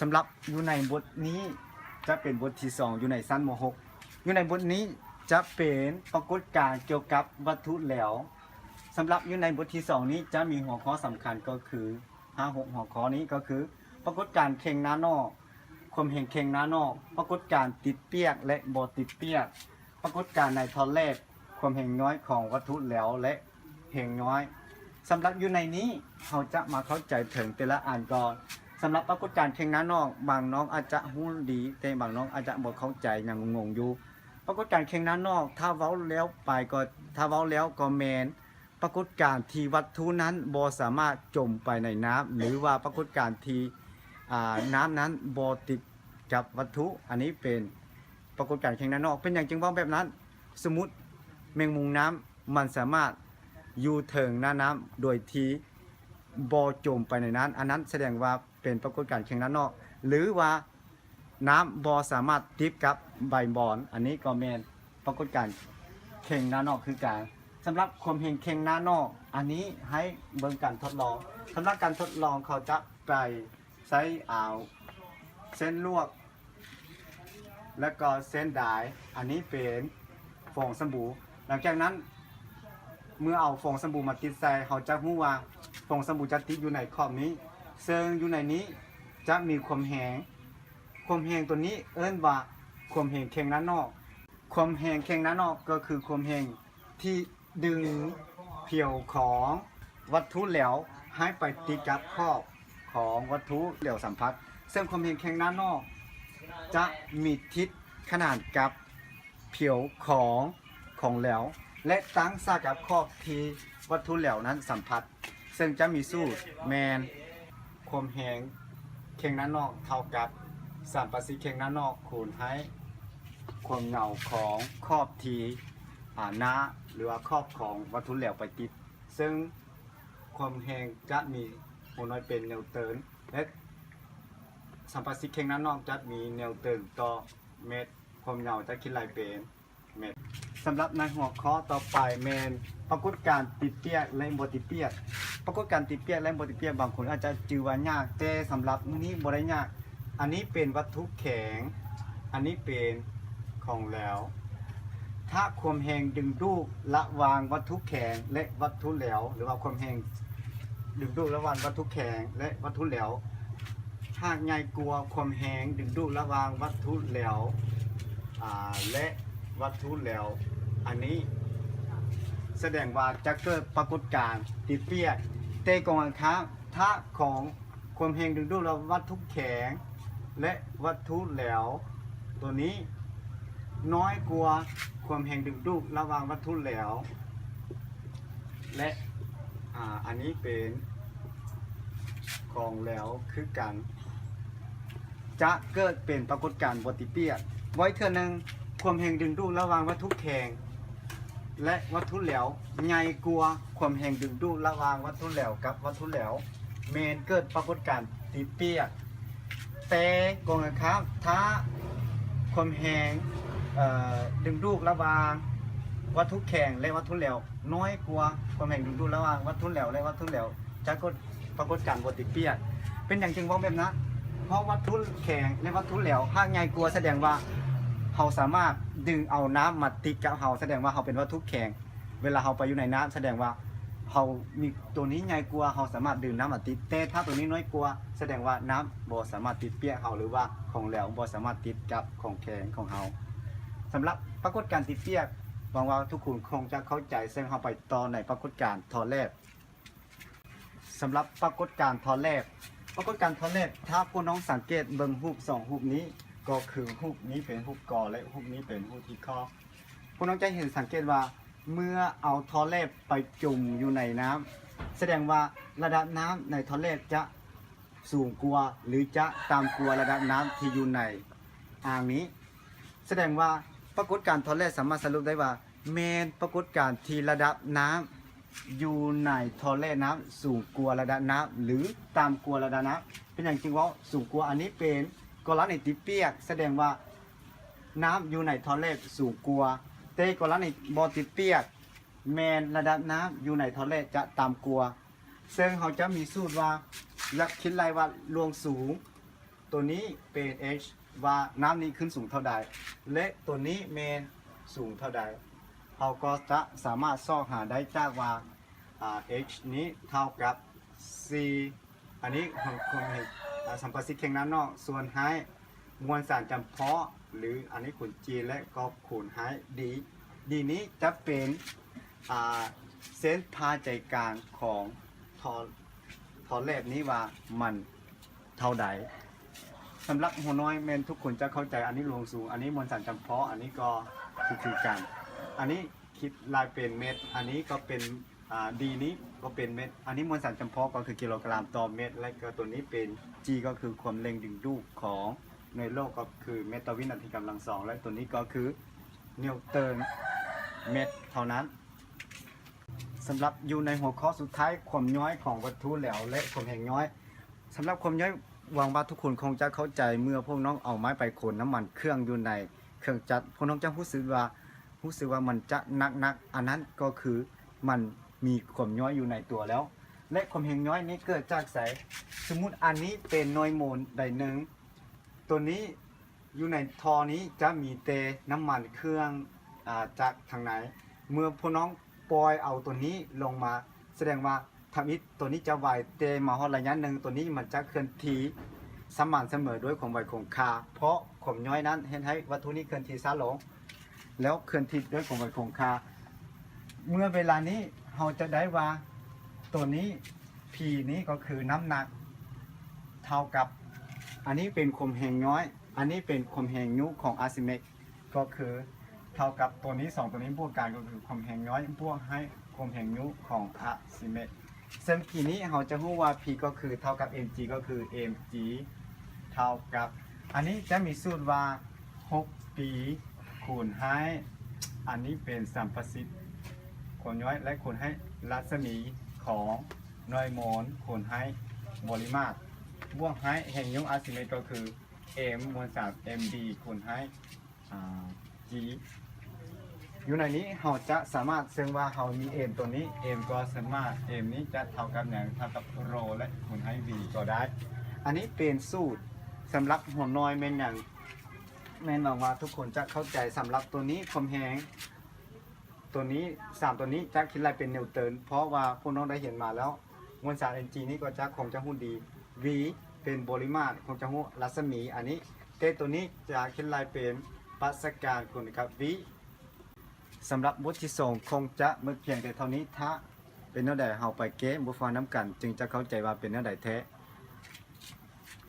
ສຳລັບຢູ່ໃນບົດນີ້ຈະເປັນບົດທີສອງ ຢູ່ໃນຊັ້ນ ມໍຫົກ. ຢູ່ໃນບົດນີ້ຈະເປັນປາກົດການກ່ຽວກັບວັດຖຸແຫຼວ. ສຳລັບຢູ່ໃນບົດທີສອງນີ້ຈະມີຫົວຂໍ້ສຳຄັນກໍຄື ຫ້າຫົກຫົວຂໍ້ນີ້ກໍຄື ປາກົດການເຄັ່ງນານອກ, ຄວາມແຮງເຄັ່ງນານອກ, ປາກົດການຕິດປຽກ ແລະ ບໍ່ຕິດປຽກ, ປາກົດການໃນທ່ອນແລກ, ຄວາມແຮງຍ້ອຍຂອງວັດຖຸແຫຼວ ແລະ ແຮງຍ້ອຍ. ສຳລັບຢູ່ໃນນີ້ ເຮົາຈະມາເຂົ້າໃຈເຖິງແຕ່ລະອັນກ່ອນ. ສຳລັບປາກົດການເຄັ່ງນານອກ ບາງນ້ອງອາດຈະຮູ້ດີ ແຕ່ບາງນ້ອງອາດຈະບໍ່ເຂົ້າໃຈ ຍັງງົງໆຢູ່. ປາກົດການເຄັ່ງນານອກ ຖ້າເວົ້າແລ້ວໄປກໍ ຖ້າເວົ້າແລ້ວກໍແມ່ນ ປາກົດການທີ່ວັດຖຸນັ້ນບໍ່ສາມາດຈົມໄປໃນນ້ຳ ຫຼືວ່າປາກົດການທີ່ ອ່າ ນ້ຳນັ້ນບໍ່ຕິດກັບວັດຖຸ. ອັນນີ້ເປັນປາກົດການເຄັ່ງນານອກ. ເປັນຫຍັງຈຶ່ງເວົ້າແບບນັ້ນ? ສົມມຸດແມງມຸມນ້ຳ ມັນສາມາດຢູ່ເທິງໜ້ານ້ຳໂດຍທີ່ບໍ່ຈົມໄປໃນນັ້ນ, ອັນນັ້ນສະແດງວ່າເປັນປາກົດການເຄັ່ງນານອກ ຫຼືວ່າ ນ້ຳບໍ່ສາມາດຕິດກັບໃບບອນ, ອັນນີ້ກໍແມ່ນປາກົດການເຄັ່ງນານອກຄືກັນ. ສຳລັບຄວາມແຮງເຄັ່ງນານອກ ອັນນີ້ໃຫ້ເບິ່ງການທົດລອງ. ສຳລັບການທົດລອງ ເຂົາຈະໄປໃຊ້ເອົາເສັ້ນລວກ ແລະກໍເສັ້ນດາຍ, ອັນນີ້ເປັນຟອງສະບູ. ຫຼັງຈາກນັ້ນ ເມື່ອເອົາຟອງສະບູມາຕິດໃສ່ ເຮົາຈະຮູ້ວ່າຟອງສະບູຈະຕິດຢູ່ໃນຂອບນີ້, ເຊິ່ງຢູ່ໃນນີ້ຈະມີຄວາມແຮງ. ຄວາມແຮງຕົວນີ້ເອີ້ນວ່າຄວາມແຮງເຄັ່ງນານອກ. ຄວາມແຮງເຄັ່ງນານອກກໍຄືຄວາມແຮງທີ່ດຶງຜິວຂອງວັດຖຸແຫຼວໃຫ້ໄປຕິດກັບຂອບຂອງວັດຖຸແຫຼວສຳຜັດ, ເຊິ່ງຄວາມແຮງເຄັ່ງນານອກຈະມີທິດຂະໜານກັບຜິວຂອງຂອງແຫຼວ ແລະ ຕັ້ງສາກັບຂອບທີ່ວັດຖຸແຫຼວນັ້ນສຳຜັດ. ເຊິ່ງຈະມີສູດແມ່ນ ຄວາມແຮງເຄັ່ງນານອກເທົ່າກັບສຳປະສິເຄັ່ງນານອກຄູນໃຫ້ຄວາມຍາວຂອງຂອບທີ່ ອາ ໜ້າ ຫຼືວ່າຂອບຂອງວັດຖຸແຫຼວໄປຕິດ, ເຊິ່ງຄວາມແຮງຈະມີໂຮນ້ອຍເປັນນິວເຕີນ ແລະ ສຳປະສິເຄັ່ງນານອກຈະມີນິວເຕີນຕໍ່ແມັດ, ຄວາມຍາວຈະຄິດໄລ່ເປັນ ແມ່ນ. ສຳລັບໃນຫົວຂໍ້ຕໍ່ໄປແມ່ນປາກົດການຕິດປຽກ ແລະ ບໍ່ຕິດປຽກ. ປາກົດການຕິດປຽກ ແລະ ບໍ່ຕິດປຽກ ບາງຄົນອາດຈະຈື່ວ່າຍາກ, ແຕ່ສຳລັບມື້ນີ້ບໍ່ໄດ້ຍາກ. ອັນນີ້ເປັນວັດຖຸແຂງ, ອັນນີ້ເປັນຂອງແຫຼວ. ຖ້າຄວາມແຮງດຶງດູດລະຫວ່າງວັດຖຸແຂງ ແລະ ວັດຖຸແຫຼວ ຫຼືວ່າຄວາມແຮງດຶງດູດລະຫວ່າງວັດຖຸແຂງ ແລະ ວັດຖຸແຫຼວ ຫາກໃຫຍ່ກວ່າຄວາມແຮງດຶງດູດລະຫວ່າງວັດຖຸແຫຼວ ອາ ແລະ ວັດຖຸແຫຼວ ອັນນີ້ສະແດງວ່າຈະເກີດປາກົດການຕິດປຽກ. ແຕ່ກົງກັນຂ້າມ ຖ້າຂອງຄວາມແຮງດຶງດູດລະຫວ່າງວັດຖຸແຂງ ແລະ ວັດຖຸແຫຼວ ຕົວນີ້ນ້ອຍກວ່າຄວາມແຮງດຶງດູດລະຫວ່າງວັດຖຸແຫຼວ ແລະ ອາ ອັນນີ້ເປັນຂອງແຫຼວຄືກັນ ຈະເກີດເປັນປາກົດການບໍ່ຕິດປຽກ. ເວົ້າອີກເທື່ອໜຶ່ງ, ຄວາມແຮງດຶງດູດລະຫວ່າງວັດຖຸແຂງ ແລະ ວັດຖຸແຫຼວໃຫຍ່ກວ່າຄວາມແຮງດຶງດູດລະຫວ່າງວັດຖຸແຫຼວກັບວັດຖຸແຫຼວ ແມ່ນເກີດປາກົດການຕິດປຽກ. ແຕ່ກົງກັນຂ້າມ ຖ້າຄວາມແຮງ ເອີ ດຶງດູດລະຫວ່າງວັດຖຸແຂງ ແລະ ວັດຖຸແຫຼວນ້ອຍກວ່າຄວາມແຮງດຶງດູດລະຫວ່າງວັດຖຸແຫຼວ ແລະ ວັດຖຸແຫຼວ ຈະເກີດປາກົດການບໍ່ຕິດປຽກ. ເປັນຫຍັງຈຶ່ງເວົ້າແບບນັ້ນ? ເພາະວັດຖຸແຂງ ແລະ ວັດຖຸແຫຼວຫາກໃຫຍ່ກວ່າ ສະແດງວ່າເຮົາສາມາດດຶງເອົານ້ຳມາຕິດກັບເຮົາ, ສະແດງວ່າເຮົາເປັນວັດຖຸແຂງ. ເວລາເຮົາໄປຢູ່ໃນນ້ຳ ສະແດງວ່າເຮົາມີ ຕົວນີ້ໃຫຍ່ກວ່າ ເຮົາສາມາດດຶງນ້ຳມາຕິດ, ແຕ່ຖ້າຕົວນີ້ນ້ອຍກວ່າ ສະແດງວ່ານ້ຳບໍ່ສາມາດຕິດປຽກເຮົາ ຫຼືວ່າຂອງແຫຼວບໍ່ສາມາດຕິດກັບຂອງແຂງຂອງເຮົາ. ສຳລັບປາກົດການຕິດປຽກ ຫວັງວ່າທຸກຄົນຄົງຈະເຂົ້າໃຈ, ເຊິ່ງເຮົາໄປຕໍ່ໃນປາກົດການຖອດແຫຼບ. ສຳລັບປາກົດການຖອດແຫຼບ, ປາກົດການຖອດແຫຼບ ຖ້າພວກນ້ອງສັງເກດເບິ່ງຮູບສອງຮູບນີ້ ກໍຄືຮູບນີ້ເປັນຮູບ ກ ແລະ ຮູບນີ້ເປັນຮູບທີ່ ຂ. ພວກນ້ອງຈະເຫັນສັງເກດວ່າ ເມື່ອເອົາຖອດແຫຼບໄປຈຸ່ມຢູ່ໃນນ້ຳ ສະແດງວ່າລະດັບນ້ຳໃນຖອດແຫຼບຈະສູງກວ່າ ຫຼື ຈະຕ່ຳກວ່າລະດັບນ້ຳທີ່ຢູ່ໃນອ່າງນີ້. ສະແດງວ່າປາກົດການຖອດແຫຼບສາມາດສະຫຼຸບໄດ້ວ່າ ແມ່ນປາກົດການທີ່ລະດັບນ້ຳຢູ່ໃນຖອດແຫຼບນ້ຳສູງກວ່າລະດັບນ້ຳ ຫຼື ຕ່ຳກວ່າລະດັບນ້ຳ. ເປັນຫຍັງຈຶ່ງເວົ້າສູງກວ່າ? ອັນນີ້ເປັນກໍລະນີຕິດປຽກ, ສະແດງວ່ານ້ຳຢູ່ໃນຖອດແຫຼບສູງກວ່າ, ແຕ່ກໍລະນີບໍ່ຕິດປຽກ ແມ່ນລະດັບນ້ຳຢູ່ໃນຖອດແຫຼບຈະຕ່ຳກວ່າ. ເຊິ່ງເຮົາຈະມີສູດວ່າ ຫຼັກຄິດໄລ່ວັດລວງສູງ ຕົວນີ້ເປັນ H ວ່ານ້ຳນີ້ຂຶ້ນສູງເທົ່າໃດ ແລະ ຕົວນີ້ແມ່ນສູງເທົ່າໃດ ເຮົາກໍຈະສາມາດຊອກຫາໄດ້ຈາກວ່າ ອ່າ H ນີ້ເທົ່າກັບ C ອັນນີ້ຂອງ ຂອງ ອ່າ ສຳປະສິດແຂງນ້ຳນອກ ສ່ວນໃຫ້ມວນສານຈຳເພາະ ຫຼື ອັນນີ້ຄູນ G ແລະ ກໍຄູນໃຫ້ D D ນີ້ຈະເປັນ ອ່າ ເສັ້ນຜ່າໃຈກາງຂອງທ່ອ ທ່ອແຫຼບນີ້ວ່າມັນເທົ່າໃດ. ສຳລັບຫົວໜ່ວຍແມ່ນທຸກຄົນຈະເຂົ້າໃຈ ອັນນີ້ລວງສູງ ອັນນີ້ມວນສານຈຳເພາະ ອັນນີ້ກໍຄື ຄືກັນ ອັນນີ້ຄິດລາຍເປັນເມັດ ອັນນີ້ກໍເປັນ ອ່າ D ນີ້ກໍເປັນເມັດ ອັນນີ້ມວນສານຈຳເພາະກໍຄືກິໂລກຣາມຕໍ່ເມັດ ແລະ ກໍຕົວນີ້ເປັນ G ກໍຄືຄວາມແຮງດຶງດູດຂອງ ໃນໂລກກໍຄືແມັດຕໍ່ວິນາທີກຳລັງສອງ ແລະ ຕົວນີ້ກໍຄືນິວເຕີນເມັດເທົ່ານັ້ນ. ສຳລັບຢູ່ໃນຫົວຂໍ້ສຸດທ້າຍ ຄວາມຍ້ອຍຂອງວັດຖຸແຫຼວ ແລະ ຄວາມແຮງຍ້ອຍ. ສຳລັບຄວາມຍ້ອຍ ຫວັງວ່າທຸກຄົນຄົງຈະເຂົ້າໃຈ ເມື່ອພວກນ້ອງເອົາໄມ້ໄປຄົນນ້ຳມັນເຄື່ອງຢູ່ໃນເຄື່ອງຈັກ ພວກນ້ອງຈະຮູ້ສຶກວ່າ ຮູ້ສຶກວ່າມັນຈະໜັກໆ ອັນນັ້ນກໍຄືມັນມີຄວາມຍ້ອຍຢູ່ໃນຕົວແລ້ວ ແລະ ຄວາມແຮງຍ້ອຍນີ້ເກີດຈາກໃສ? ສົມມຸດອັນນີ້ເປັນໜ່ວຍໂມນໃດໜຶ່ງ ຕົວນີ້ຢູ່ໃນທໍ່ນີ້ຈະມີແຕ່ນ້ຳມັນເຄື່ອງ ອາ ຈັກທາງໃນ ເມື່ອພວກນ້ອງປ່ອຍເອົາຕົວນີ້ລົງມາ ສະແດງວ່າທຳອິດຕົວນີ້ຈະໄວ ແຕ່ມາຮອດໄລຍະໜຶ່ງ ຕົວນີ້ມັນຈະເຄື່ອນທີ່ສະໝ່ຳສະເໝີດ້ວຍຄວາມໄວຄົງຄ່າ ເພາະຄວາມຍ້ອຍນັ້ນເຮັດໃຫ້ວັດຖຸນີ້ເຄື່ອນທີ່ຊ້າລົງ ແລ້ວເຄື່ອນທີ່ດ້ວຍຄວາມໄວຄົງຄ່າ. ເມື່ອເວລານີ້ເຮົາຈະໄດ້ວ່າຕົວນີ້ P ນີ້ກໍຄືນ້ຳໜັກເທົ່າກັບ ອັນນີ້ເປັນຄວາມແຮງຍ້ອຍ ອັນນີ້ເປັນຄວາມແຮງຍຸຂອງອາຊິເມັກ ກໍຄືເທົ່າກັບຕົວນີ້ ສອງຕົວນີ້ບວກກັນ ກໍຄືຄວາມແຮງຍ້ອຍບວກໃຫ້ຄວາມແຮງຍຸຂອງອາຊິເມັກ. ເຊິ່ງທີ່ນີ້ເຮົາຈະຮູ້ວ່າ P ກໍຄືເທົ່າກັບ mg ກໍຄື mg ເທົ່າກັບ ອັນນີ້ຈະມີສູດວ່າ ຫົກປີ ຄູນໃຫ້ ອັນນີ້ເປັນສຳປະສິດຄວາມຍ້ອຍ ແລະ ຄູນໃຫ້ລັດສະໝີຂອງໜ່ວຍໂມນ ຄູນໃຫ້ບໍລິມາດ ບວກໃຫ້ແຮງຍົກອາຊິເມັກ ກໍຄື m ມວນສານ md ຄູນໃຫ້ ອ່າ g. ຢູ່ໃນນີ້ເຮົາຈະສາມາດເຊິ່ງວ່າເຮົາມີ m ຕົວນີ້ m ກໍສາມາດ m ນີ້ຈະເທົ່າກັບຫຍັງ? ເທົ່າກັບ rho ແລະ ຄູນໃຫ້ v ກໍໄດ້. ອັນນີ້ເປັນສູດສຳລັບຫົວໜ່ວຍແມ່ນຫຍັງ? ແມ່ນຫວັງວ່າທຸກຄົນຈະເຂົ້າໃຈ. ສຳລັບຕົວນີ້ຄວາມແຮງ ຕົວນີ້ ສາມຕົວນີ້ຈະຄິດໄລ່ເປັນນິວເຕີນ ເພາະວ່າພວກນ້ອງໄດ້ຮຽນມາແລ້ວ ມວນສານ mg ນີ້ກໍຈະຄົງຈະຮູ້ດີ. v ເປັນບໍລິມາດ ຄົງຈະຮູ້ລັດສະໝີ ອັນນີ້ ແຕ່ຕົວນີ້ຈະຄິດໄລ່ເປັນປາສະການຄູນກັບ v. ສຳລັບບົດທີສອງຄົງຈະໝົດພຽງແຕ່ເທົ່ານີ້. ຖ້າເປັນແນວໃດ ເຮົາໄປແກ້ບົດຝຶກຫັດນຳກັນ ຈຶ່ງຈະເຂົ້າໃຈວ່າເປັນແນວໃດແທ້.